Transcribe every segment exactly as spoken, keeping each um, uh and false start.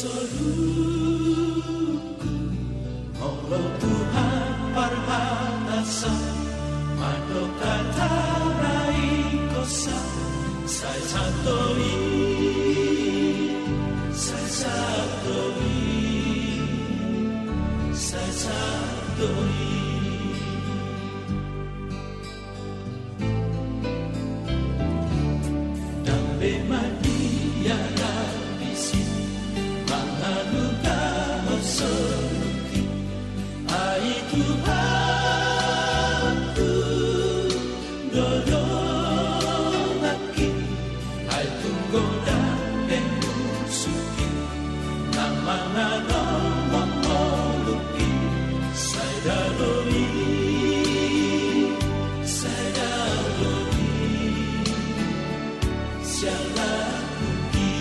Soluku, molo Tuhan parhatasan, mandok hata na ingkon sahat, sai sahat do i, sai sahat do i, sai sahat do i. Ndang be ma di halak disi mangalugahon soluki. Ai Tuhanku, dolok anggi, ai tung godang pe musuhki na mangalomoloki. Sai dao do i, sai dao do i, siala kuki.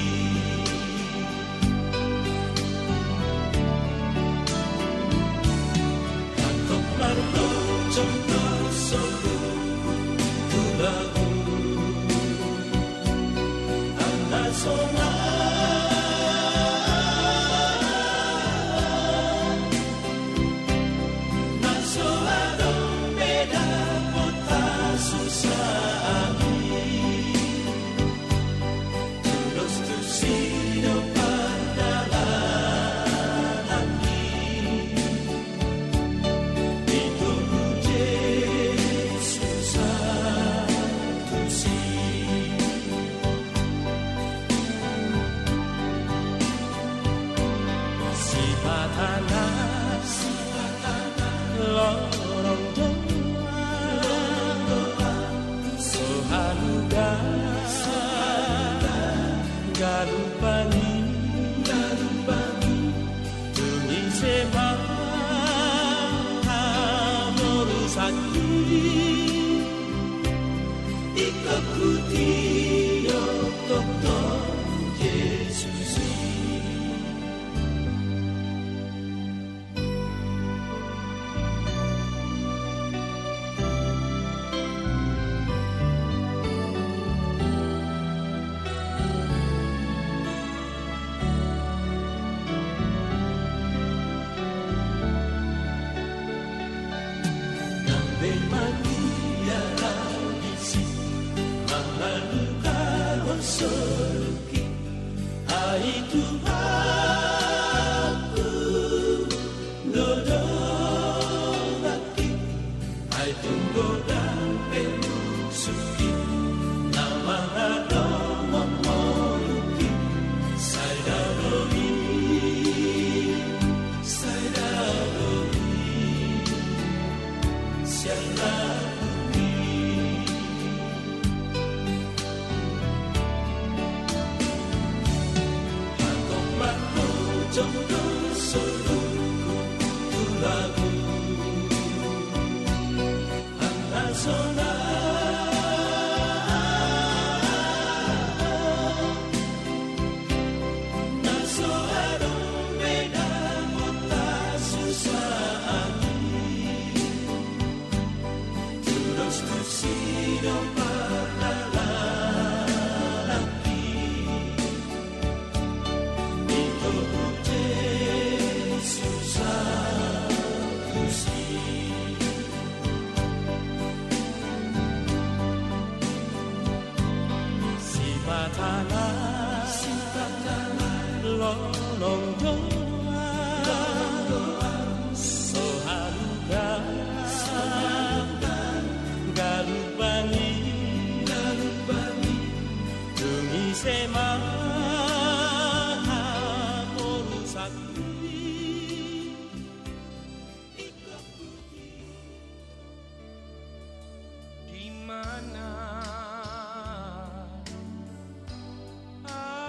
Antong marlojong do soluku tu lagu angka sonang. Na so adong be dapot hasusahan i, tudos tusi do pardalanan i. Itogu Jesus tusi. Sipata na, sipata na lorong do, lorong do, so haluga, so haluga galupan i, galupan i. Tung ise ma hamorusan i, ingkon hutio tongtong Jesus i. Ndang be ma di halak disi mangalugahon soluki. Ai Tuhanku, dolok anggi, ai tung godang pe musuhki na mangalomoloki. Sai dao do i, sai dao do i, siala kuki. Antong marlojong do soluku tu lagu angka sonang. Na so adong be dapot hasusahan i, tudos tusi do pardalanan i. Itogu Jesus tusi. Sipata na, sipata na lorong do, lorong do, so haluga, so haluga galupan i, galupan i. Tung ise ma hamorusan i, ingkon hutio. Di mana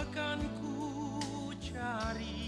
akan kucari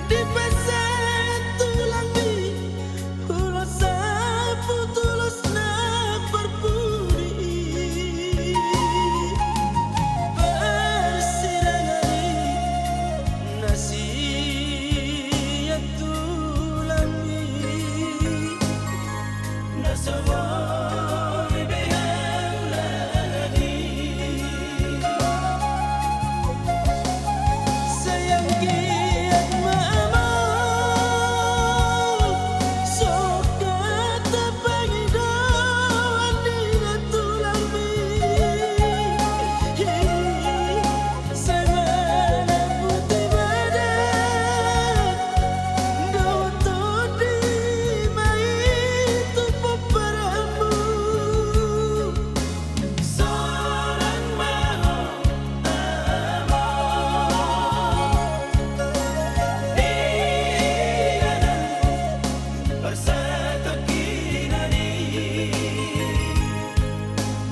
Dipasahat tulangmi ulos sapu tulos na parpudi i, parsirangan i na sian tulangmi. Na so boi be hau lagi. Sai anggiat ma amang, so hata pangidoan ni na tulangmi. Sai manang puti badan, dohot tondi ma i tu pomparanmu. Sonang ma ho amang, di inganan parsatongkinan i.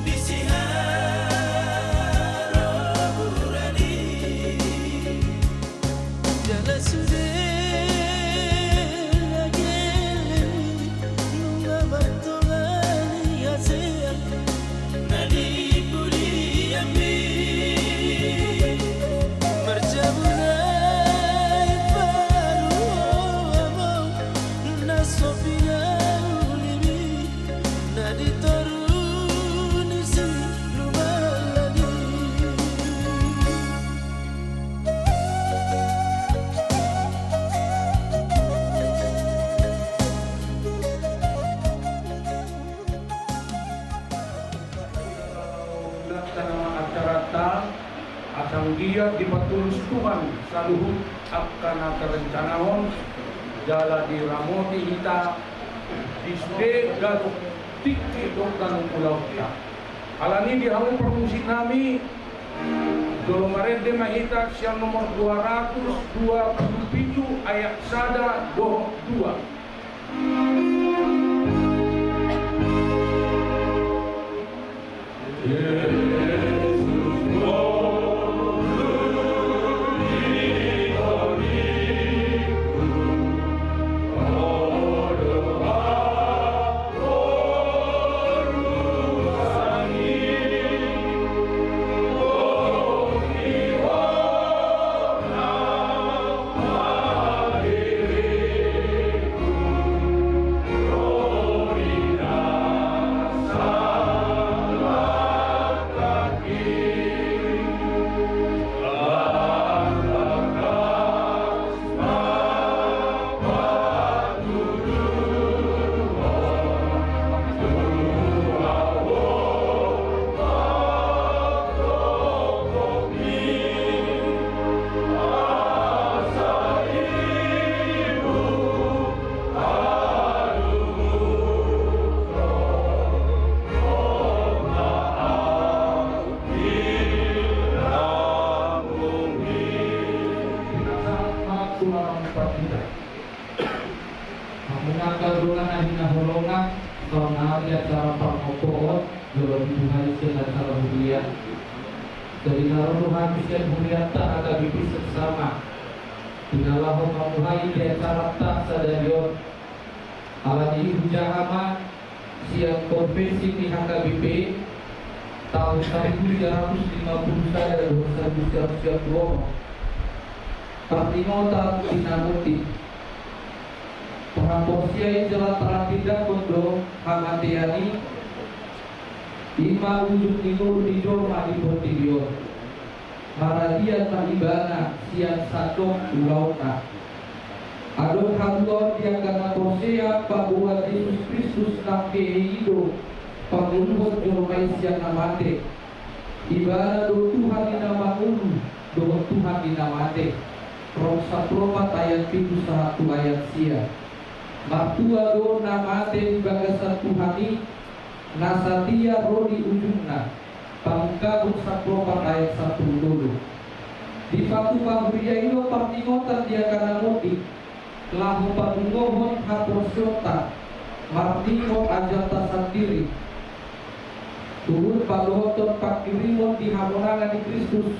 Disi haroburan i. Jala sude na geleng i, nunga martonga ni hasea na di pudianmi. Marjabu nai paruhon amang, na so pinaulimi na di toru ni si Lumban Lali. Acaranta, asa anggiat dipatulus Tuhan saluhut angka na tarencanahon, jala diramoti hita di sude ganup tingki dohot ganup ulaonta. Alani i di hamu parmusiknami, jolo marende ma hita sian nomor dua ratus dua puluh pitu ayat sada dohot dua. Mangulahon angka dongan na hinaholongan, saonari acara parngompoon jolo dibuhai sian acara huria. Jadi na ro do hami sian hurianta H K B P Seksama di na laho mambuhai di acaranta sadari on. Alani i hujaha ma sian konvensi ni H K B P taon saribu sia ratus lima pulu sada dohot saribu sia ratus sia pulu onom. Parningotan di na mundi. Parhaporseaon jala tartindangkon do hamatean i, i ma ujung ni ngolu ni jolma di portibi on. Maradian ma ibana sian sandok ulaonna. Adong haluaon di angka na porsea paboa Jesus Kristus nang hehe i do pangoluhon jolma i sian na mate. Ibana do Tuhan ni na mangolu dohot Tuhan ni na mate. Rom sampulu opat ayat pitu sahat tu ayat sia. Martua do na mate di bagasan Tuhan i, na satia ro di ujungna. Pamungkapun sampulu opat ayat sampulu tolu. Dipatupa huria i do parningotan di angka na monding, laho padungohon haporseaonta, marningot ajanta sandiri. Huhut padohothon pangkirimon di hamonangan ni Kristus,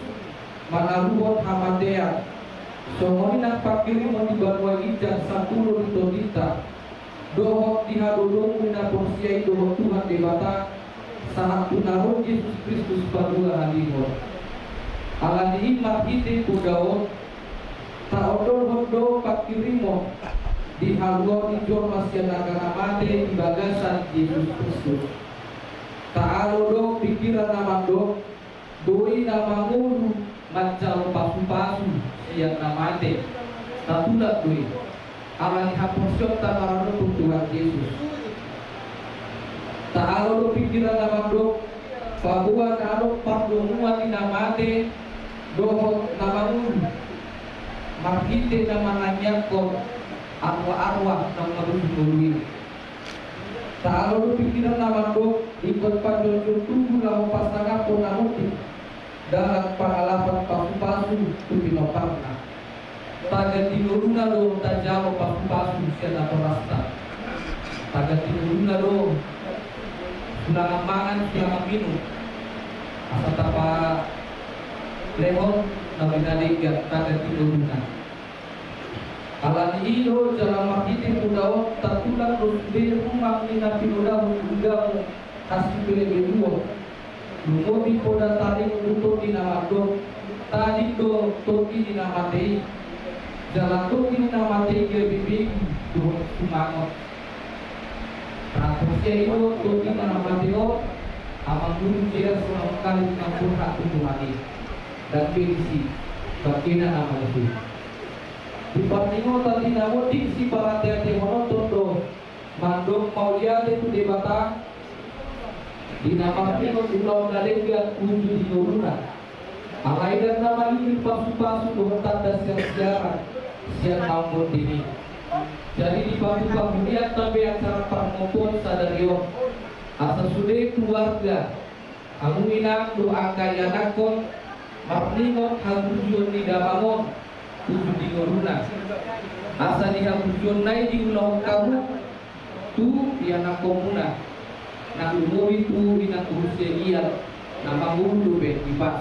manaluhon hamatean, Songon i nang pangkirimon di banua ginjang, sampulu di tondinta, dohot di hadodomu na porsea i dohot Tuhan Debata, sahat tu na ro Jesus Kristus paduahalihon. Ala ni i marhite poda on, taondolhon do pangkirimon di haluaon ni jolma sian angka na mate di bagasan Jesus Kristus. Taalo do pingkiran na mandok, boi na mangolu manjalo pasupasu sian na mate. Tatulak do i ala ni haporseaonta maradophon Tuhan Jesus. Taalo do pingkiran na mandok, paboa na adong pardomuan ni na mate dohot na mangolu marhite na manangianghon arwah-arwah na mangolu ngolu i. Taalo do pingkiran na mandok, ingkon panjojor tubu laho pasangaphon na monding dalan pangalapan pasupasu tu pinomparna. Tagan di ngoluna do tajalo pasupasu sian natorasta. Tagan di ngoluna do sulangan mangan, sulangan minum, asa tapalehon na binadenggan tagan di ngoluna. Ala ni i do jala marhite poda on tatulak do sude rumang ni na pinodahon gunggamu hasipelebeluon. Lumobi poda tading tu tondi na mandok, tading do tondi ni na mate i. Jala tondi ni na mate i gabe begu dohot sumangot. Taporsea i do tondi ni na mate on, amang guru jelas mangkali ngampur hak tu Tuhan i. Dan be disi, bagena na mate i. Di parningotan ni na monding siparateatehononton do mandok mauliate tu Debata di na marningot ulaon na denggan uju di ngoluna. Alai ndang na mangirim pasupasu dohot tanda siarsiaran sian na monding i. Jadi dipatupa huria tambe acara parmompoon sadari on, asa sude keluarga, hamu inang dohot angka ianakhon, marningot haburjuon ni damang on uju di ngoluna. Asa di haburjuonna i diulahon hamu tu ianakhonmuna, nang lumobi tu inang guru siagian na mangolu dope di pas.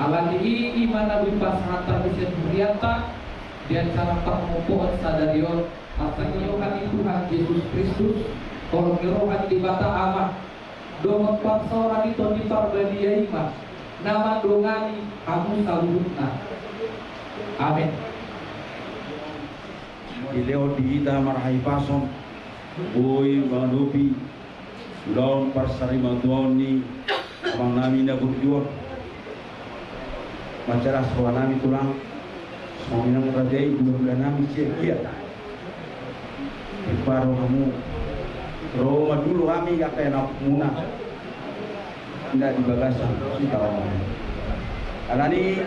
Ala ni i, i ma na boi pasahathon sian hurianta di acara parmompoon sadari on. Asa di roha ni Tuhan Jesus Kristus, holong ni roha ni Debata Ama, dohot parsaoran ni Tondi Parbadia i ma na mandongani hamu saluhutna. Amen. Dilehon di hita marhahipason, boi mangadopi ulaon parsarimatuaon ni amang nami na burju on. Mansai las roha nami tulang, songon i nang raja i, hulahula nami siagian. Tipa ro hamu, ro ma jolo hami angka ianakhonmuna. Inda di bagasan sitaonon. Alani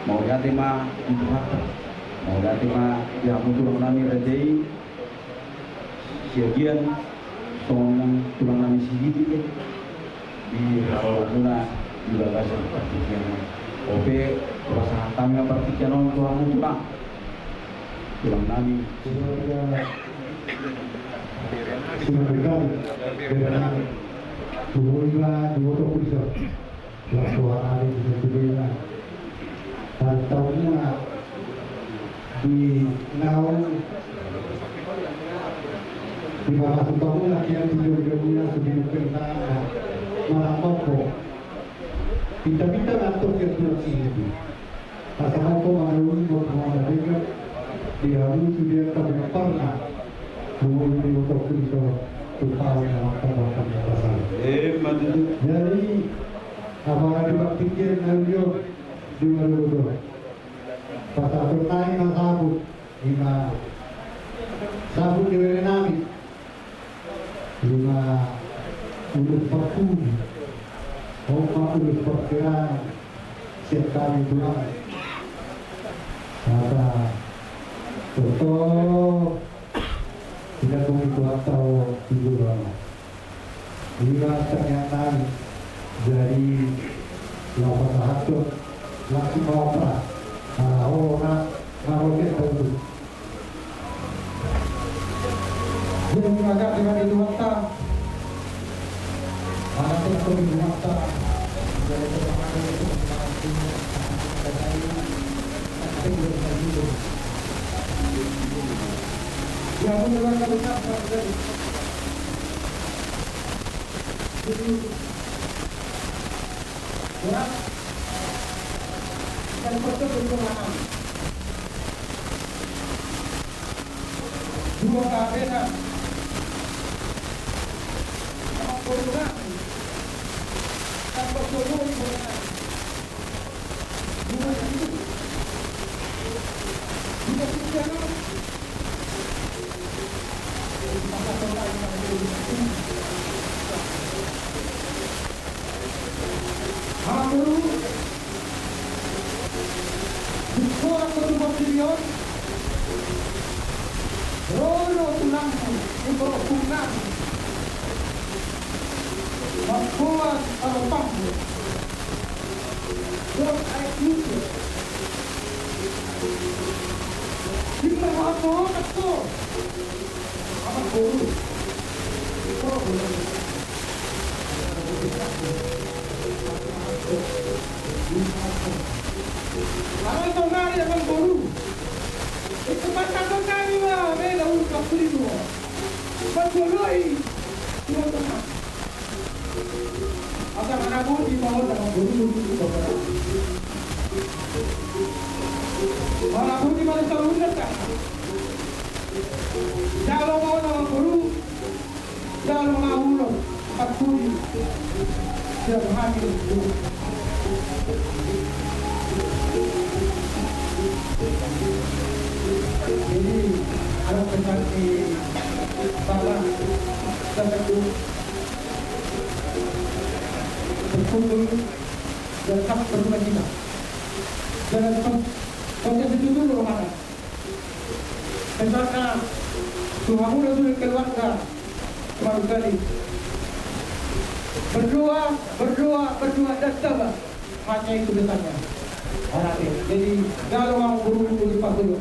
mauliate ma di Tuhanta. Mauliate ma di hamu tulang nami raja i siagian, songon nang tulang nami Sigiti, di haholomuna di bagasan partingkian. Ope, pasahat hami ma partingkian on tu hamu tulang. Tulang nami. Keluarga Simanjuntak, bere nami. Tulang nami, di boto kuliso. Las roha nami di sentubena. Tantang muna di naung di mamasu pamuna kian tu jolo-jolo muna sudah berkentang. Malam mampu. Pinta-pinta ngantor ke tulang ini. Asa mampu manggauli mampu manggalingan di hamu sudah kami parna. Menguli di boto kuliso. Tumpah yang mampu mampu yang pasal. Eh, mantap. Jadi, Apala di partingkian na uli on di Maluku do. Pasahaton nai ma sabut, ima sabut ni bere nami, ima ulos parpuji, ima ulos parsirangan sian hami tulang. Asa toto. Tidak mungkin Tuhan tahu tidur lama. Ima ternyata jadi lawan satu langsung bawa perang. Nah, oh, nah, nah, oke, tahu tu. Jadi agak dengan itu mata. Mana tu aku di mata. Jadi terima kasih. Di hamu keluarga besar Ramadhan. Borat dan kocok itu mahal. Dua kabena. Sama bola. Tanpa bola, bola. Amangboru, di suara ketupat sirion, ro do tulangmu, utor punang, mamboan tarupangmu. Dot aek lucu. Di perhoat-hoat do. Amangboru. Alai saonari amangboru. Ikut pasang kami ma, beda untuk beli dua. Pasang doi. Dua tengah. Asa manaboti ma on amangboru. Manaboti ma on saluhutna. Jalo ma on amangboru. Jalo ma ulos. Paturi. Siap hadir. Jadi, ada pesan di Bapak, kita teguh. Berkumpul dan tak berduka cita. Jangan sampai itu dulu, Rohana. Pesanna tu hamu na sude keluarga, baru kali. Berdoa, berdoa, berdoa dan sabar. Hanya itu pesannya. Jadi, jalo ma on boru di pangulu.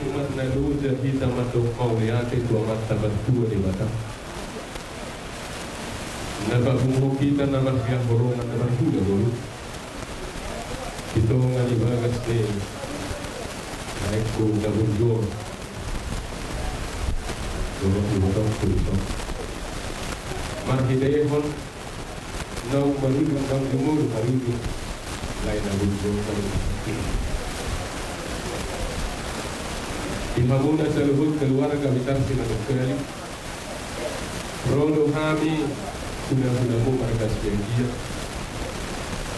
Umat na loja hita mandok mauliate tu Amanta Martua Debata. Na papunguhon hita na marsihaholongan na marhula ngolu. Di tonga ni bagas ni aekku na burju on. Dohot di botongku di son. Marhitehon naung marujung, naung jumolo marujung. Lae na burju on. Di hamuna saluhut keluarga besar Simanungkalit. Ro do hami, hula-hulamu marga Siagian.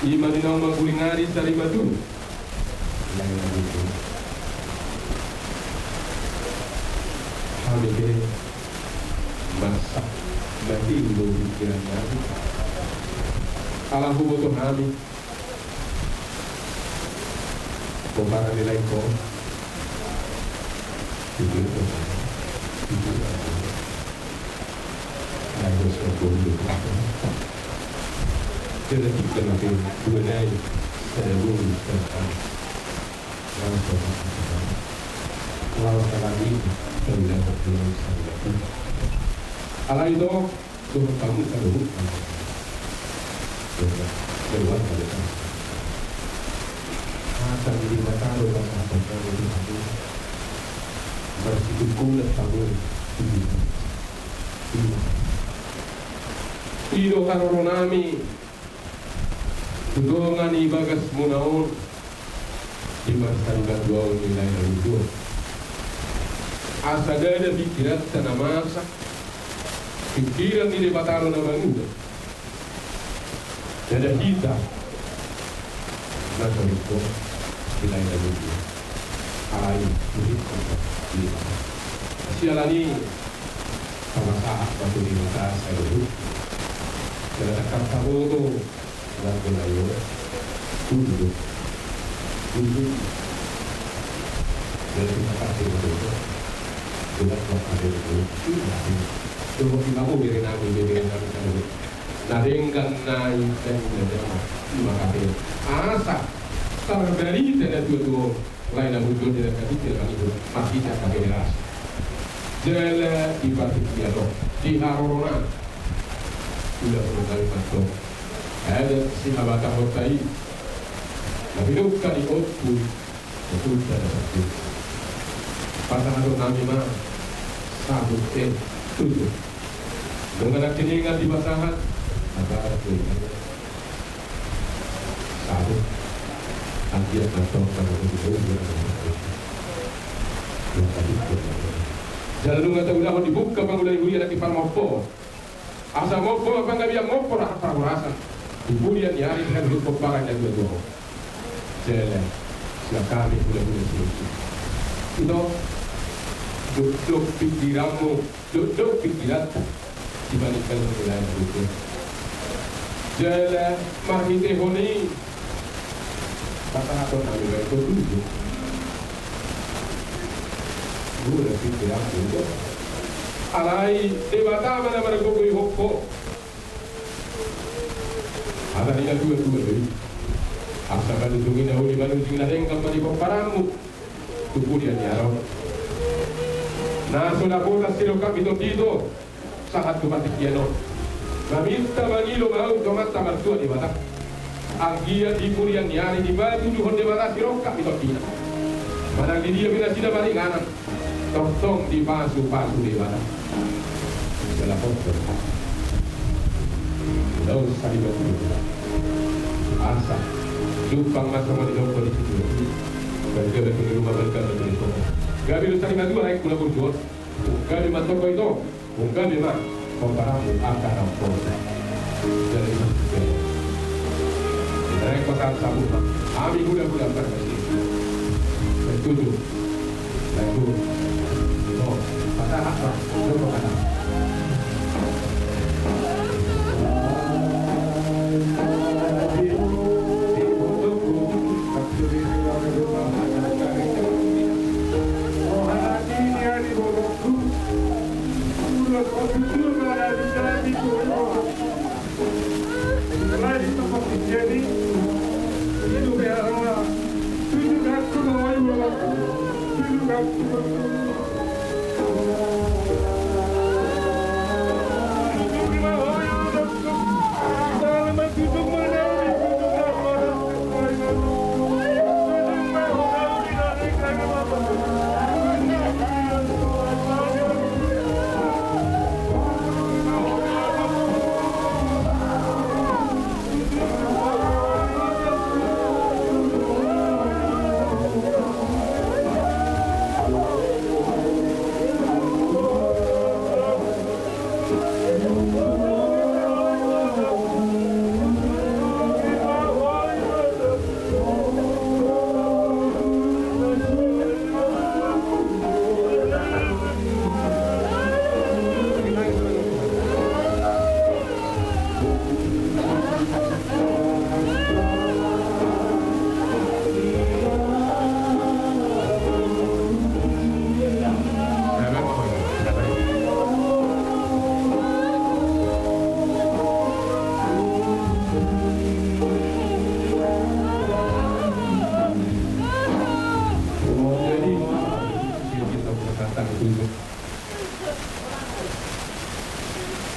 Ima di naung mangguling ari sari maduru. Lae na burju. Hami pe marsak mati do pikiran nami. Ala huboto hami. Pomparan ni lae ho. Lae ho. Jadi kita nanti dua nai. Saya dulu. Laos lagi. Alai do. Dohot hamu saluhut. Keluar dari sana. Asa di mata lo, asa apa kau di hati. Marsitungkol hamu. I do haroro nami. Tu tonga ni bagasmuna on, di marsariba tu ahu ni lae na burju on. Asa ndada pingkiranta na masa, pingkiran ni Debata do na mangula. Ndada hita na so ringkot, hita i na lucu. Alai tu ringkot do di Debata. Siala ni i, pasahat ma tu Debata saluhut. Jala tangkas taboto, nanggo na i, tutu do. Tutu. Jala tangkas taboto. Jala tangkas taboto. Tutu. Tutu. Tutu. Na denggan na i, denggan na i, ima hape. Asa tarbarita na tuatua on, lae na bujur di denggan i, denggan i, marhite angka generasi. Jala di partingkian on, di haroroan, ula-ula nami mandok adat sihabatahonta i, na pinungka ni ompu, Betul, tidak betul. Pasahaton nami ma, sabut, eh, tujuh. Nunga nangkiningan dipasahat, apa tujuh? Sabut. Anggiat mantong pada tujuh. Jala nunga taulahon dibuka pangula i, huria na di parmompo. Asa mompo ma panggabean, mompo rahat parhorasan. Di pudian ni ari, di haduhut pomparan na dua-dua on. Jala sian hami hula-hula Sinusi, ito, dokdok pingkiranmu, dokdok pingkiranta. Dibandingkan dengan itu. Jala marhitehon i, pasahaton nami ma ito tujuh. Guru na pingkiranmu. Alai Debata ma na margogoihon ho. Hata ni na tua-tua do i. Asa manujungi na uli, manujungi na denggan ma di pomparanmu. Tu pudian ni ari on. Na so dapotan sirongkapmi tondi ito. Sahat tu partingkian on. Maminta mangilo ma ahu tu Amanta Martua Debata. Anggiat di pudian ni ari dipatuduhon Debata sirongkapmi tondina. Manang di dia pe nasida maringanan, tongtong dipasu-pasu Debata. Jala hot do. Laos sari batu. Asa jumpang ma songon didok di situ. Balga batu ni ruma, balga batu ni kota. Gabe do sari matua, aek mula burju on. Gabe ma toko ito. Ungkap ma pomparanmu angka na pomparan. Jadi, naeng pasahat sabut ma. Hami hula-hula parmasi. Setuju. Setuju. Oh, pasahat ma. Coba kata.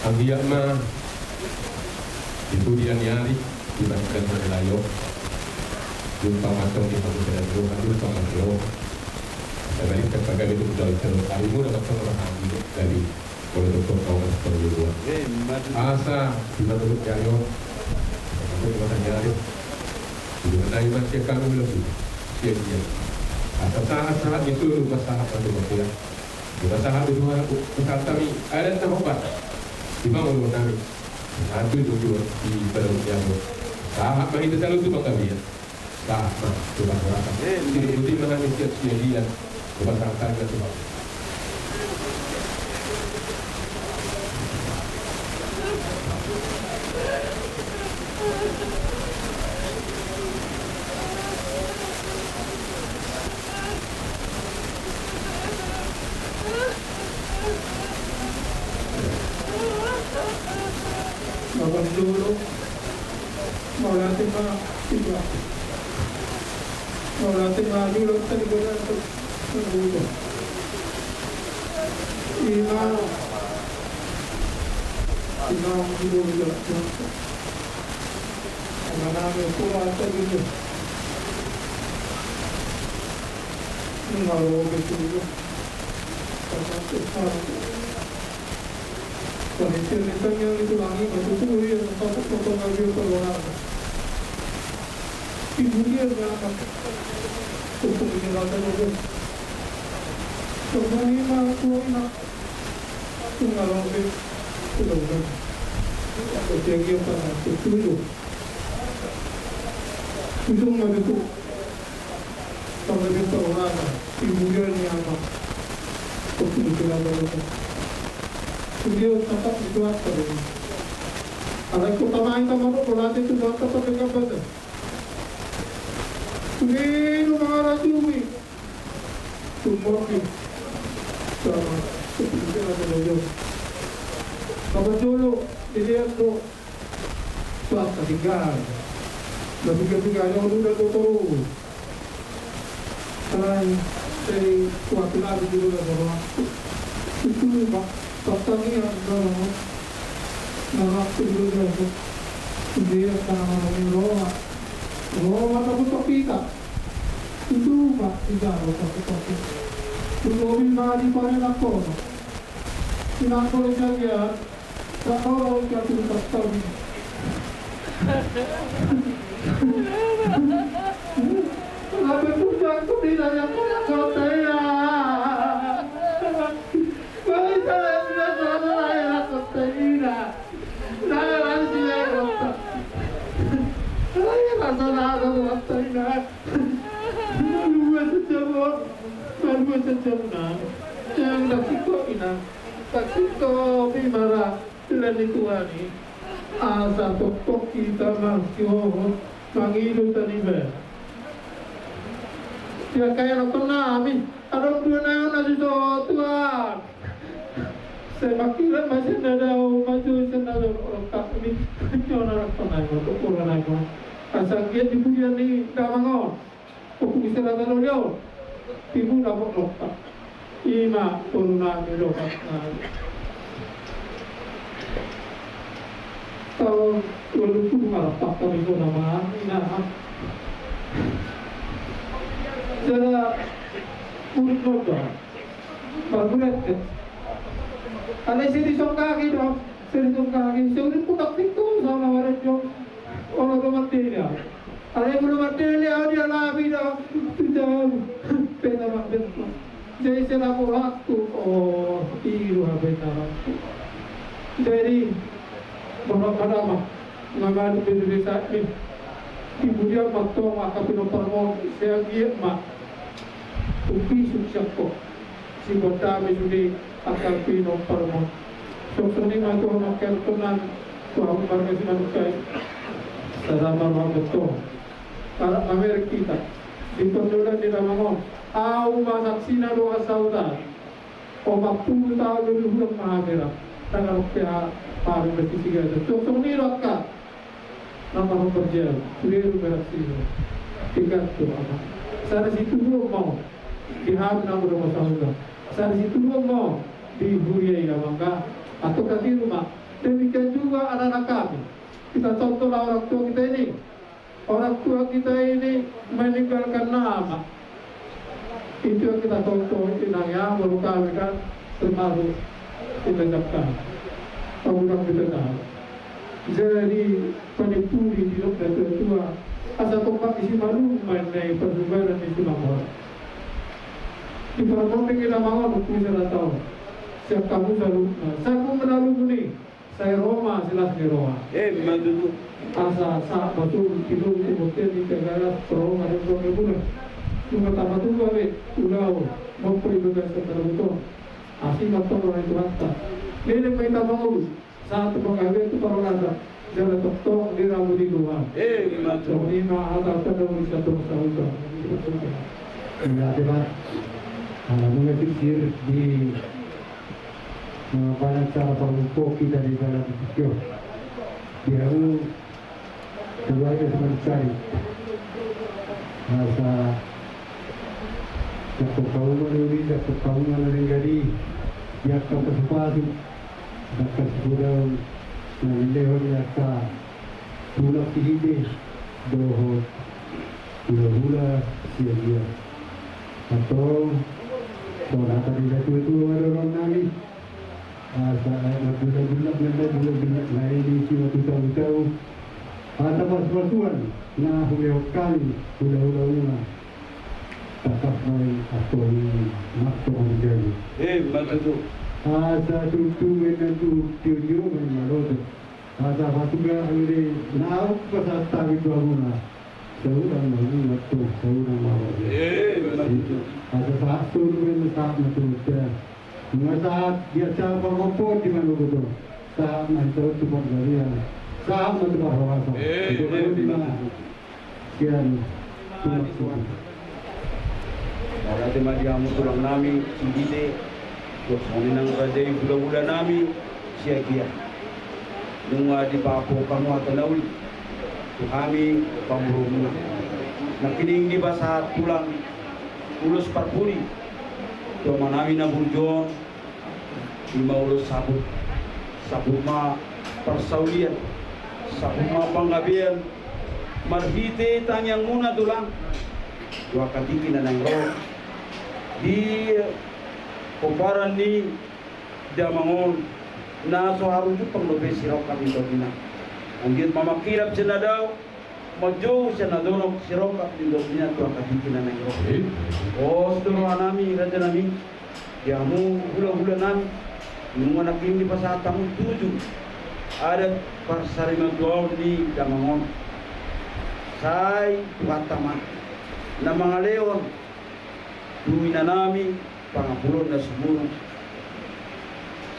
Anggiat ma di pudian ni ari, di barisan ni layo, jumpang ma tong di panggabean, jumpang ma tong. Sabalik pagabe tu pudian, ari muna ma tong. Asa di mata ni ari, di mata ni ari, di mata ni ari, di mata ni ari. Asa sahat-sahat ni tolu pasahat ma tu Debata. Di pasahat tu Debata, pasahat hami adat na hombar. Di mangolu nami. Asa tutu di badan jago. Sahat ma hita saluhut tu panggabean. Sahat ma tu panggabean. Jadi, boti ma hami siap siagian. Coba tangkap na tu panggabean. Mauliate ma jolo, mauliate ma jolo. Mauliate ma jolo, tadi gua dapat. Ima, ima jolo, jolo. Ima nami kuat tadi. Ima lo betul. Sama tu sama. Panitia ni tanya itu lagi, matutu ia, mantap, potong lagi, perluan. Ibu dia, mantap. Untuk ini, mantap, bagus. Semua ini, mantap, enak. Tunggal, oke. Sudah, sudah. Aku jaga, apa, tujuh. Tujuh, mantap, itu. Panggabean parulana, ibu dia ni ama. Waktu di Jakarta itu. Dia tetap di Jakarta ini. Alai kota main sama kok, kalau nanti itu Jakarta pakai kabar. Ini lu mengarah Jumi. Semua ni. Sama. Itu di Jakarta itu. Kabar dulu, dilihat tuh. Swasta tinggal. Nah, tinggal-tinggal, yang udah tuh terus. Selain dari kuat lagi dulu dah, bahwa itu, Pak, pertanian, bahwa, bahwa itu dulu dah, Pak. Dia tanah-tanah ini, roha. Roha, tak butuh kita. Itu, Pak, tidak, Pak, Pak. Itu lebih mahal di panen apa, Pak? Tidak boleh saja. Sakola usia tujuh belas tahun. Kenapa budak tu ditanya kota ya? Bagi saya sudah salah lahir kota ini. Saya lahir di kota. Saya rasa lahir kota ini. Luas jauh, luas jauh nah. Yang tak sikok ina, tak sikok bimara. Tulan ni Tuhan i, asa toktok hita mangihut, mangido tani ba. Ia kaya nonton nami, adong dua naon na suso Tuhan. Sai mangkira ma sian na dao, maju sian na dao, orang tak ni, nyo na nonton nami, untuk orang nami. Asa giat di pudian ni damang on. Opu isera tano liau. Tibu dapot lokta. Ima tolu nami lokta. Taon dua ribu dua puluh ngarap pakta minggu nama. Ina. Jala murid lokta. Baru lihat. Ada sini songkaki dong. Sini songkaki. Sini putak pintu sama waret dong. Olo do mandele au. Alai molo mandele au di alapi do. Tu jabu. Peta mangketma. Jadi selaku waktu. Oh, iru ha peta waktu. Jadi, bapak madama. Ngamadu beda-beda ni. Di budian ma tong angka pinomparmon. Seagiat ma. Upi sukses kok. Sibondami sude angka pinomparmon. Songon i ma tu hamu angka tonang, tu hamu marga Simanungkalit. Sada ma roha gotong. Anak mamereng hita. Di perdolan di damang on. Au ma saksina do asa uta. Opat pulu taon do di hulang mahamereng. Tangan oke ha. Paru besi siga. Songon i do angka. Nama ho kerja, kuliah lu berak sini. Tiga tu ama. Sada situbuan ma on. Di hami nama do masalah. Sada situbuan ma on. Di huria i amangka. Atau kati rumah. Demikian juga anak-anak kami. Kita contohlah orang tua kita ini. Orang tua kita ini meninggalkan nama. Itu yang kita contoh, inang ya, baru kami kan termasuk kita ucapkan. Kamu orang kita tahu. Jadi, panipuli di dokter tua-tua. Asa kompak isi malu, main naik perjumpaan isi mamor. Di permoting kita mau, buku saya tahu. Siap kamu selalu, nah, saya pun melalui ini. Sai ro ma silas ni roha. Emma tutu. Asa sahat ma tu, tu, tu bontean ni Tigaras, ro ma di Tigaras. Nunga tapatupa be ulaon, mampu di bagasan tarbuton. Asi ma tong roha ni Tuhanta. Leleng ma hita mangolu. Sahat tu panggabean, tu parhorasan. Jala tongtong di rambu ni Tuhan. Emma tutu. Songon i ma hata-hata na uli satu sahuta. Ia, ate ma. Ala nunga sisir di, eh, pada acara parmuko kita di dalam video. Dia lu keluarga teman cari. Asa, jangkon hamu ma na uli, jangkon hamu ma na lenggadi. Di angka pasu-pasu. Angka sigodang na nilehon ni angka tulang Sihite dohot hula-hula Siagian. Antong songon hata ni natua-tua ma dohonon nami. Asa, eh, margulak-gulak ma na, gulak-gulak na i di si matuta-uta. Hata pasu-pasuan na hulehon hami hula-hula muna. Tangkas ma i, antong i, mantong hami jago. Emma tutu. Asa tutu ma i na tu tio-tio ma i maloto. Asa pasupasu ma i na hupasahat hami tu hamuna. Saudara ma i mantong, saudara ma i. Emma tutu. Asa sahat solu ma i na sahat ma tu bontean. Nunga sahat di acara parmuko di manogot on. Sahat ma hita tu panggabean. Sahat ma tu parhorasan. Emma tutu. Sian, tulang, tulang. Mauliate ma di hamu tulang nami Sihite, songon i nang raja i hula-hula nami Siagian. Nunga dipaboa hamu hata na uli tu hami parboruon. Nangkining dipasahat tulang ulos parpudi tu ama nami na burju on. I ma ulos saput, saput ma parsaulian, saput ma panggabean, marhite tangiangmuna tulang, tu angka tingki na naeng ro, di pomparan ni damang on, na so haru jumpang dope sirongkap ni tondina. Anggiat ma mangkilap sian na dao, manjou sian na donok sirongkap ni tondina tu angka tingki na naeng ro. Pos do roha nami, raja nami, di hamu hula-hula nami, nunga nangkin dipasahat hamu tuju adat parsarimatuaon ni damang on. Sai Tuhanta ma na mangalehon tu ina nami, pangapulon na sumurung,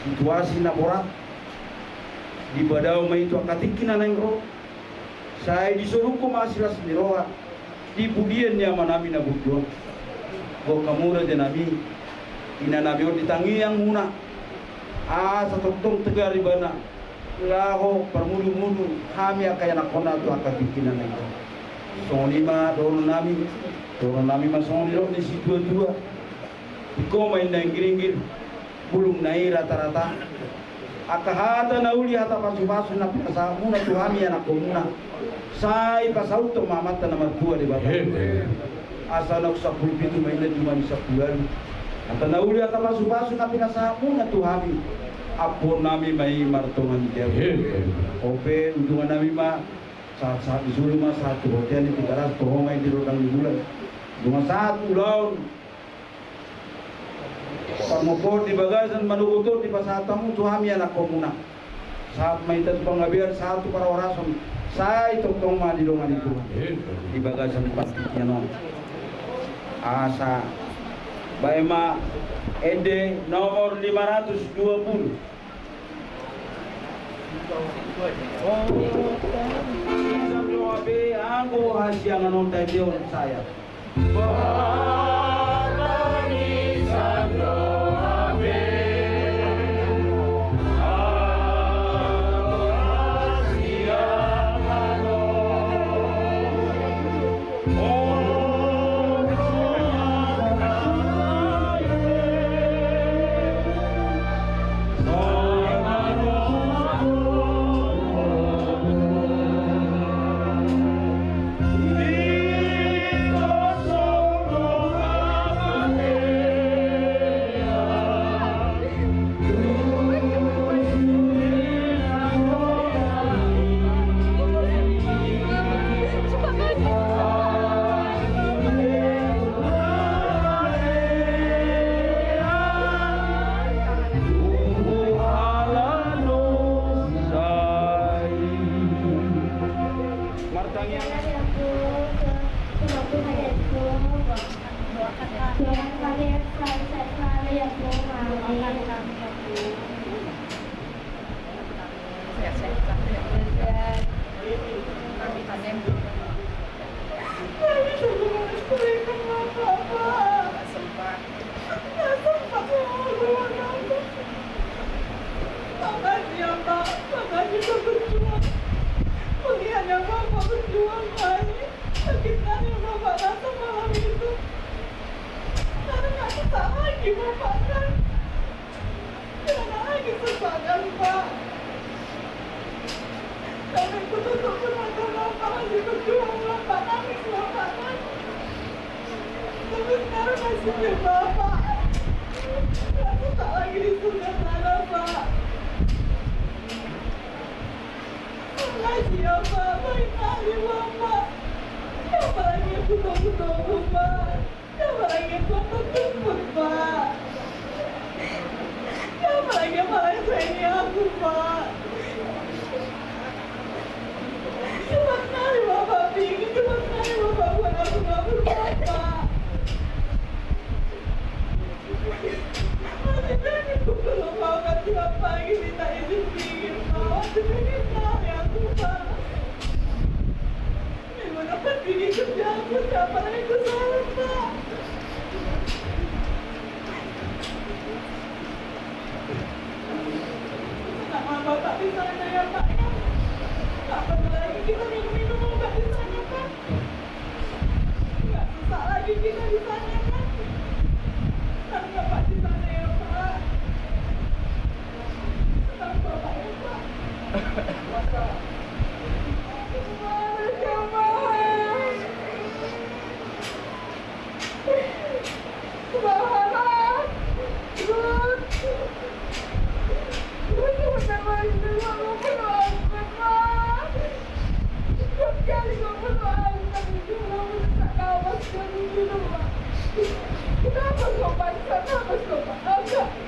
situasi na borat, dipadao ma i tu angka tingki na naeng ro, sai disoluhon ma silas ni roha di pudian ni ama nami na burju on. Gok hamu raja nami, ina nami on ditangiangmuna, asa tongtong tegar ibana, laho parmudu-mudu hami angka ianakhonna tu angka tingki na naeng ro. Songon i ma dohonon nami, dohonon nami ma songon nidok ni situa-tua. Ingkon ma inna inggil-inggil, bulungna i rata-rata. Angka hata na uli, hata pasu-pasu na pinasahatmuna tu hami ianakhonmuna, sai pasauthon ma amanta na martua Debata. Asa naung sampulu pitu ma inna jumadi sampulu ualu. Hata na uli, hata pasu-pasu na pinasahatmuna tu hami, ampuon nami ma i martonga ni jabu. Ope, ujungan nami ma, sahat-sahat ni solu ma, sahat tu bontean ni Tigaras, toho ma i di rondang ni bulan. Nunga sahat ulaon parmuko on, di bagasan manogot on dipasahat hamu tu hami ianakhonmuna. Sahat ma hita tu panggabean, sahat tu parhorasan, sai tongtong ma didongani Tuhan di bagasan partingkian on. Asa baen ma ende nomor lima ratus dua puluh. Anggo hasiangan on, taendehon saya. Jalan yang buruk, sewaktu hajatku. Doakan kami yang selalu sehat selalu ya, Bu. Amin. Sehat-sehat selalu ya, Bu. Amin. Amin. Amin. Sempat. Makasih ya, Pak. Makasih udah berjuang. Melihatnya Bapak berjuang, Pak. Sakit hati yang Bapak rasa malam itu. Karena nggak sesak lagi Bapak, kan. Tidak ada lagi sesak, kan, Pak. Sampai putus sekolah, Bapak masih berjuang, Bapak nangis, Bapak nangis. Tapi sekarang nasibnya Bapak, nggak sesak lagi di surga sana, Pak. Makasih ya, Pak, baik kali, Bapak. Siapa lagi yang kutoku-toku, Pak? Siapa lagi yang kutoku-toku, Pak? Siapa lagi yang paling sayangi aku, Pak? Cepat kali Bapak pikir, cepat kali Bapak buat aku nggak berdosa, Pak. Masih pengen ku belum Bapak tiap pagi minta izin pikir, Pak. Masih pengen kali aku, Pak. Minggu depan gigi kerja aku, siapa lagi gue sayang, Pak? Senang Bapak di sana ya, Pak, ya. Nggak perlu lagi kita minum-minum obat di sana, Pak. Nggak susah lagi kita di sana, Pak. Senang Bapak di sana ya, Pak. Senang Bapak ya, Pak.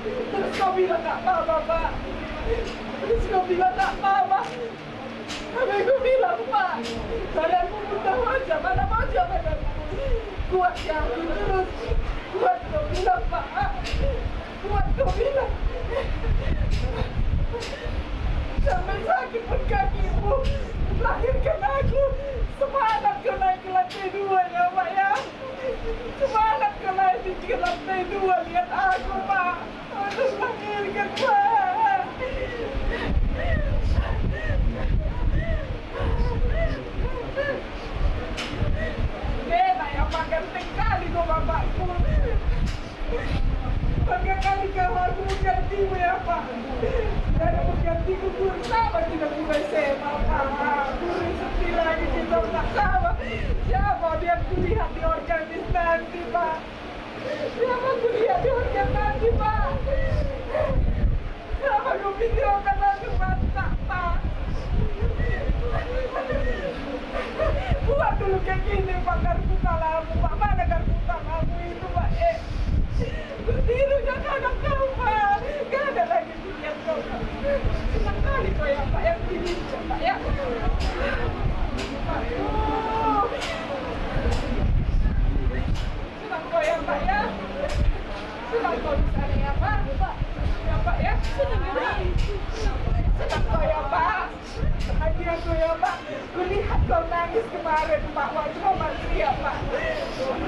Terus kau bilang nggak apa-apa, Pak. Terus kau bilang nggak apa-apa. Tapi kubilang, Pak, badanmu mudah aja, mana aja badanmu. Kuat ya, aku terus. Kuat kau bilang, Pak. Kuat kau bilang. Sampai sakit pun kakimu. Melahirkan aku. Semangat kau naik ke lantai dua ya, Pak, ya. Semangat kau naik ke lantai dua, lihat aku, Pak. Aduh, sakit, Pak. Beta ya, Pak, ganteng kali kau bapakku. Bangga kali kau aku menggantimu ya, Pak. Dari menggantiku guru sama kita guru S M A, Pak. Guru sepi lagi kita, Pak, sama. Siapa dia kulihat di organis nanti, Pak? Siapa kulihat di organ nanti, Pak? Siapa kulihat di organ nanti, Pak? Buat dulu kayak gini, Pak, kartu talamu, Pak. Mana kartu talamu itu, Pak? Eh, tidur gak ada kau, Pak. Gak ada lagi kulihat kau, Pak. Senang kali kau ya, Pak, yang ini, Pak, ya. Aduh. Senang kau ya, Pak, ya. Senang kau di sana ya, Pak. Ya, Pak, ya. Senang ya, Pak. Senang kau ya, Pak. Bahagia kau ya, Pak. Kulihat kau nangis kemarin, Pak, waktu Mama teriak, Pak.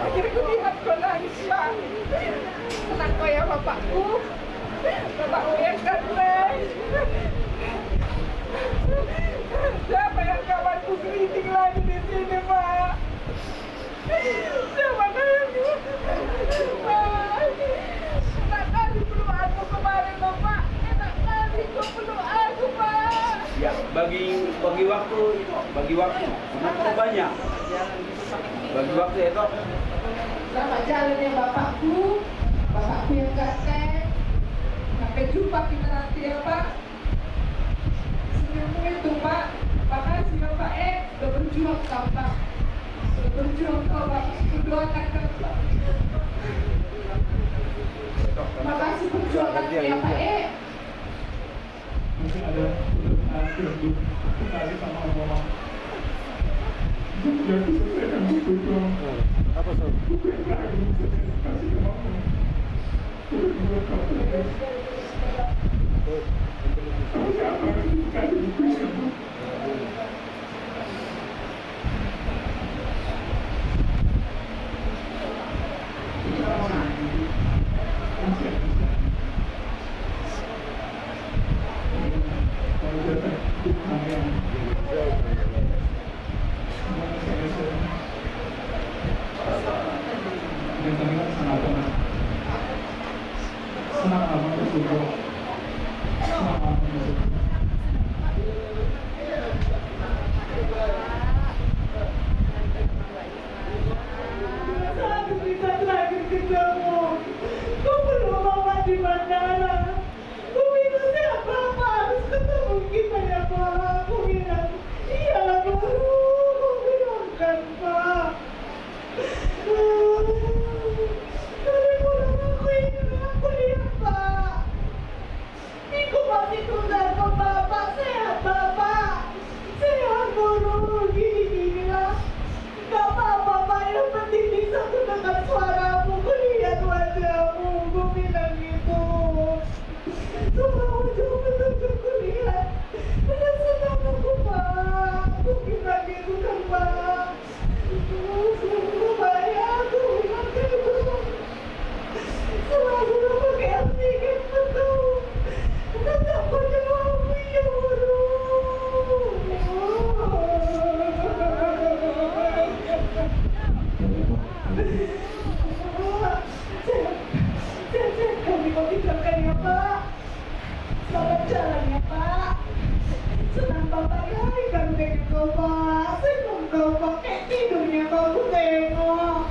Akhirnya kulihat kau nangis, Pak. Senang kau ya, bapakku. Bapakku yang ganteng. Siapa yang kawanku keriting lagi di sini, Pak? Siapa kalian? Enak kali peluk aku kemarin, loh, Pak. Enak kali kau peluk aku, Pak. Ya, bagi, bagi waktu, bagi waktu. Waktu banyak. Bagi waktu ya, Tok. Selamat jalan ya, bapakku. Bapakku yang ganteng. Sampai jumpa kita nanti ya, Pak. Senyummu itu, Pak. Makasih ya, Pak, eh. Udah berjuang kau, Pak. Udah berjuang kau, Pak. Berdoakan kau, Pak. Makasih perjuangannya ya, Pak, eh. Mungkin ada, eh, kembali sama Om Mama. Apa, Saul? Satu kita terakhir ketemu. Kau belum apa di bandara. Ku bilang, "Siapa, Pak? Harus ketemu kita ya, Pak." Ku bilang, "Iya lah, baru." Ku bilang kan, Pak. Dari pulang aku ini, aku lihat, Pak. Minggu masih tunda sama Bapak, sehat, Bapak? Sehat, Guru. Gini-gini lah. Gak apa-apa, Pak. Yang penting bisa ku dengar suaramu, ku lihat wajahmu. Ku bilang gitu. Suaramu jauh betul, ku lihat. Udah senang aku, Pak. Ku bilang gitu kan, Pak. Selamat jalan ya, Pak. Senang Bapak ya, ikan pengen kau, Pak. Senang kau, Pak. Kayak tidurnya kau, aku tengok.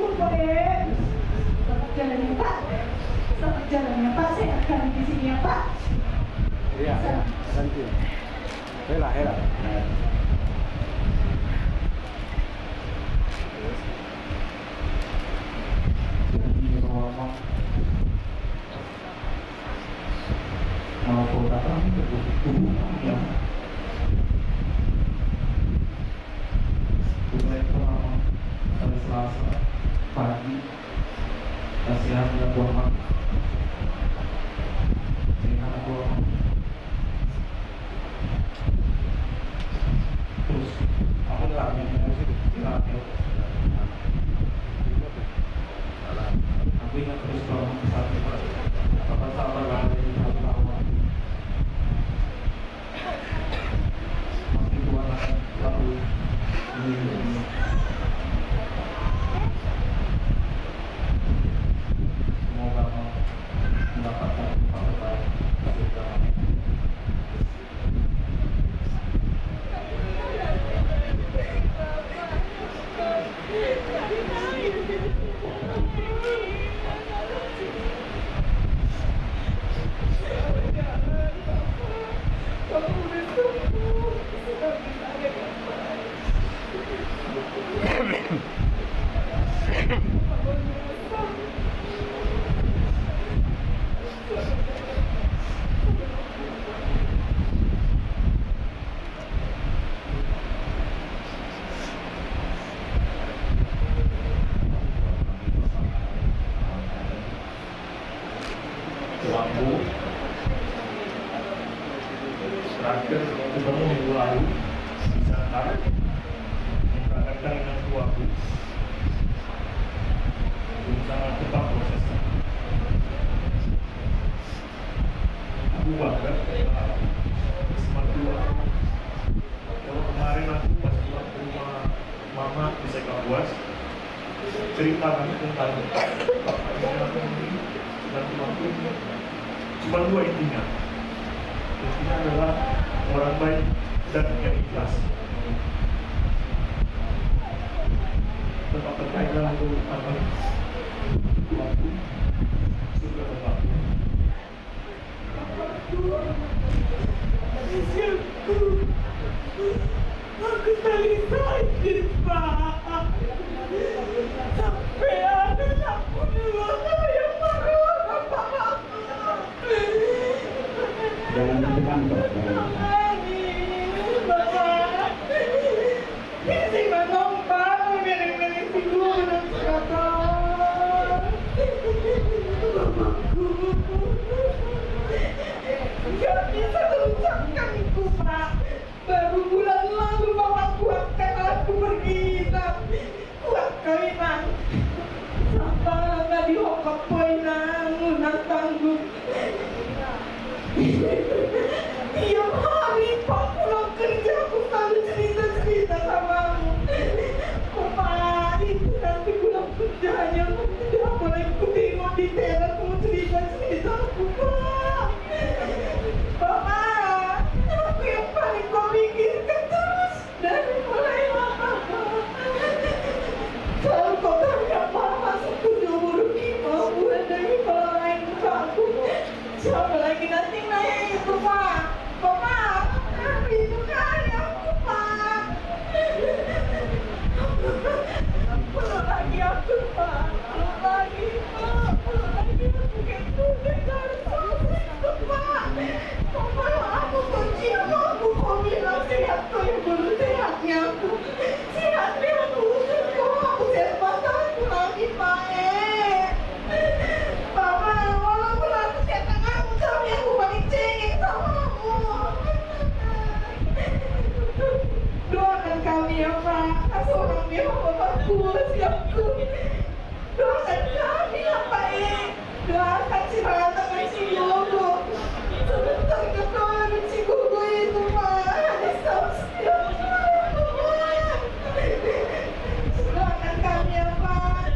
Bapak, eh. Selamat jalan ya, Pak. Selamat jalan ya, Pak. Sehat kami di sini ya, Pak. Iya, iya. Ganti. Hela, hela. Jadi, kalau memang Nah, kalau datang ke tubuh kami ya. Mulai pertama hari Selasa pagi, kasihan ya, buat makan. Sehingga aku terus apa lagi? Aku ingat terus kalau pesan apa sabar lah dari tahu-tahu. Masih dua anak baru ini. Semoga mendapatkan tempat terbaik. Tuanku, terakhir ketemu minggu lalu di Jakarta, memberangkatkan dengan tuaku. Belum sangat cepat prosesnya. Aku bangga, Pak. Semakin tua. Kalau kemarin aku pas pulang ke rumah mama di Sekabuas, cerita kan tentang bapaknya dan tuaku. Cuma dua intinya. Intinya adalah orang baik dan yang ikhlas. Tetap berkaitan untuk apa? Waktu sudah berlaku. Aku tadi sakit, Pak. Sampai ada yang perlu, Pak. Jangan ditekan, Pak. Jangan ditekan. Bapak. Iya, Pak. Asa unang be ho bapakku, siapku. Doakan kami, ya, Pak, eh. Doakan si Rata, kan si Yogo. Sebentar ke tolong si Gogo itu, Pak. Ada status dia, Pak. Doakan kami, ya, Pak.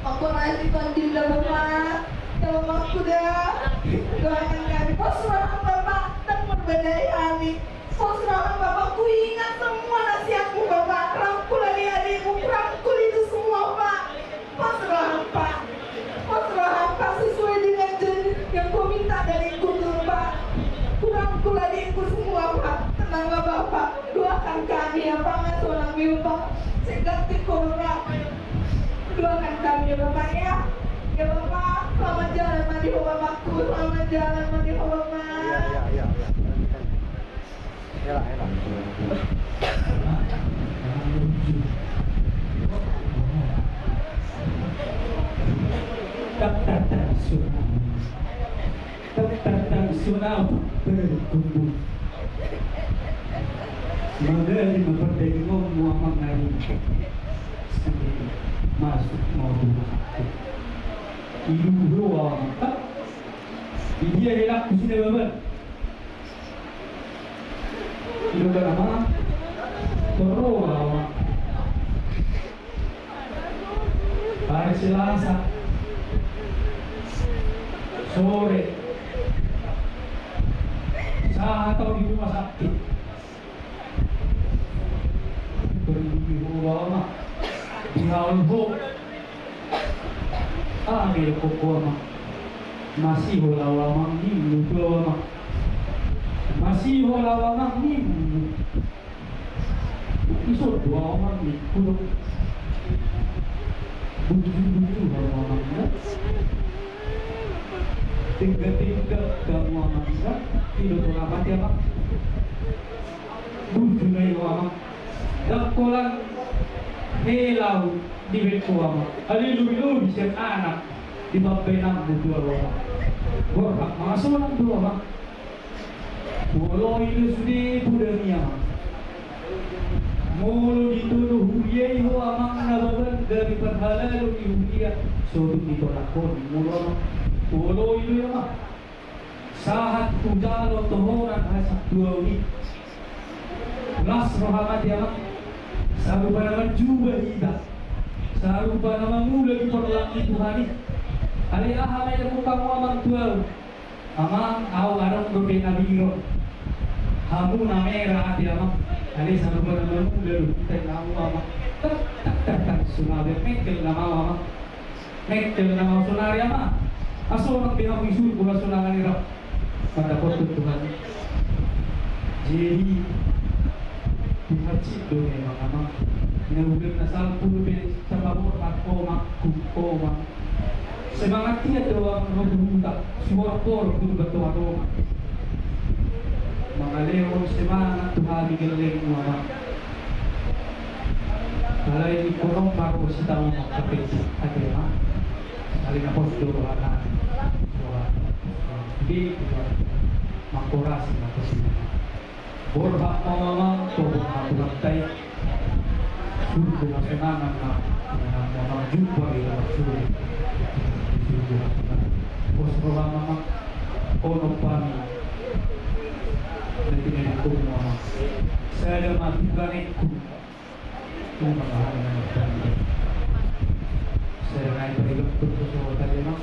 Aku masih pandil dah, Bapak. Ya, Bapakku dah. Doakan kami. Pos roham, Bapak. Tak berbadai kami. Pos roham, Bapak, ku ingat semua nasihatmu, Bapak. Rangkul adik-adikmu, rangkul itu semua, Pak. Pos roham, Pak. Pos roham, Pak, sesuai dengan janji yang kau minta dari Guru, Pak. Ku rangkul adikku semua, Pak. Tenanglah, Bapak. Doakan kami, ya, Pak. Nggak seorang, Pak. Sehat, Bapak. Doakan kami, ya, Bapak, ya. Ya, Bapak, selamat jalan, Madiho, Bapakku. Selamat jalan, Madiho, Bapak. Iya, iya, iya, iya. Hela, hela. Tak, tak, tak, sunat. Tak, tak, tak, sunat. Berkumpul. Magari ma pardagingkonmu, Amang, nari. Sandiri masuk mau rumah. Ibu doa, Amang. Idia helakku sida baban. Ido kan, Amang. Torro, Amang. Hari Selasa sore. Sahat au di rumah sakit. Berlebih ho, Amang. Dihaol ho. Aha ma didok ho, Amang? Masiho laho, Amang, ninmu tu au, Amang. Masiho laho, Amang, ninmu. Ison do au, Amang, ningku do. Bujur-bujur do au, Amang, da. Tengga-tengga do au, Amang, da. Ido do rapati, Amang. Bujur na i, Amang. Ndang holan hela au dibaen ho, Amang. Alai lobi-lobi sian anak di pambaenanmu tu au, Amang. Borhat ma sonang do, Amang. Huoloi do sude podami, Amang. Molo ditodo huria i ho, Amang, na baban gabe parhalado ni huria, so dung ditolak ho ninna, Amang. Huoloi do i, Amang. Sahat hujalo tohonan hasintuaon i. Las roham ate, Amang. Sarupa na manjuba hita, sarupa na mangula di porlak ni Tuhan i. Alai aha ma didok hamu, Amang, tu au? Amang, au adong dope na biru, hamu na mera ate, Amang. Alai sarupa na mangula do hita i, Amang. Tak, tak, tak, tak, sonari mengkel nama au, Amang. Mengkel nama au sonari, Amang. Asa unang be hamu i surgo hasonangan i rap mandapothon Tuhan. Jadi, Tuhan sian do memang, Amang. Na udan na salpu dope tapaborhat ho, Amang, tu ho, Amang. Semangat i do, Amang, ro tu huta, suhorhor tu tonga-tonga. Mangalehon semangat tu hami gellengmu, Amang. Alai ingkon on ma ro sitaonon, Amang, ate, Amang. Alai na pos do rohana. Di mangkorasi ma pos i. Borhat ma, Amang, topot ma Tuhanta i. Surgo hasonangan ma, Amang, jumpa i, Amang, surgo. Surgo hasonangan. Pos roham, Amang. Onom hami na pinadengganmu, Amang. Sada ma tu ganekku. Ima bahan na martanda. Sernai pariban pun sesuatu tadi, Amang.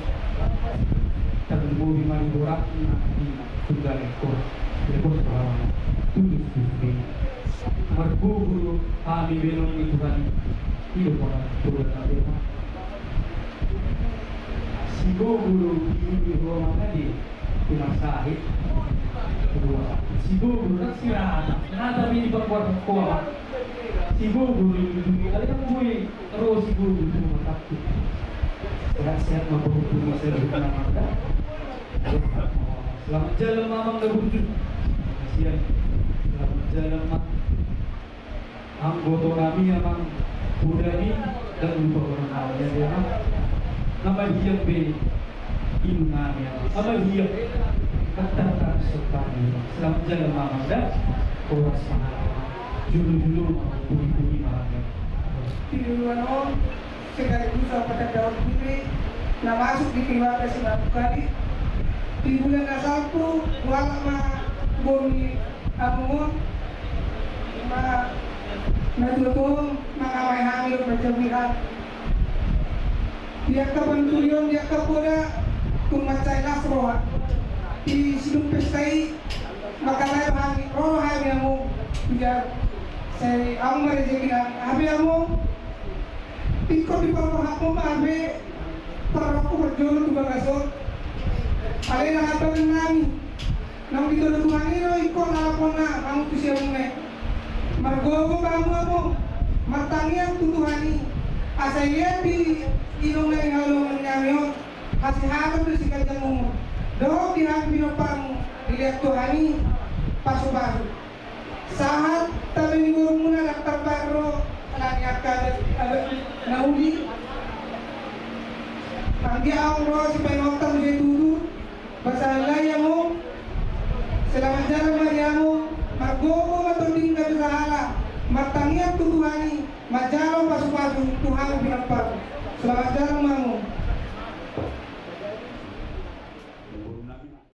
Tarlumobi ma di borat, Amang, di tunggal ekor. Di pos rohana. Tulis di sini. Margogo do hami baenon ni Tuhan i. Ido pona tulan na be, Amang. Sigogo do di ulu i, Amang, ate. Ima sahit. Dua. Sigogo do, nang si Rata. Rata pe di pangkuar koa. Sigogo do di ulu i. Alai kan boi ro sigogo tu rumah sakit. Sehat-sehat ma, boru, tu masa hidup nama, da. Selamat jalan, Amang, da burju. Sian. Selamat jalan, Amang. Anggo tonami, Amang, podami, ndang lupa hona nami, Amang. Na mabiar be ilu nami, Amang. Na mabiar. Kata-kata sopan, Amang. Selamat jalan, Amang, da. Horas ma hami, Amang. Julu-julu, bumi-bumi bahagia. Di bulan on, sekaligus apa tanda diri, na masuk di keluarga si Mangkali. Di bulan na salpu, hualap ma bumi among on, ma, na tutu, mangamai hami, manjamu hami. Di angka panuturion, di angka poda, tung mansai las roha. Di sidung pesta i, mangkatai hami, ro hami among. Ija, sai among marejeki nami. Hape among, ingkon diparrohahon ma hape, parrohahon parjolo tu bagas on. Alai na hape nami. Naung ditodo Tuhan i do ingkon lalaponna hamu tu siamun i. Margogo ma hamu among, martangiang tu Tuhan i. Asa dilehon di inong na hinaholongan nami on, hasehatan dohot siganjang umur. Dohot di hami pinomparmu, dilehon Tuhan i pasu-pasu. Sahat tabe ni borumuna, daptar baru, alani angka adat na uli. Anggiat ro sipaingotan muse tutu. Pasahat lae among, selamat jalan ma di among, margogo ma tonding gabe sahala, martangiang tu Tuhan i, manjalo pasu-pasu tu hami pinompar. Selamat jalan ma among.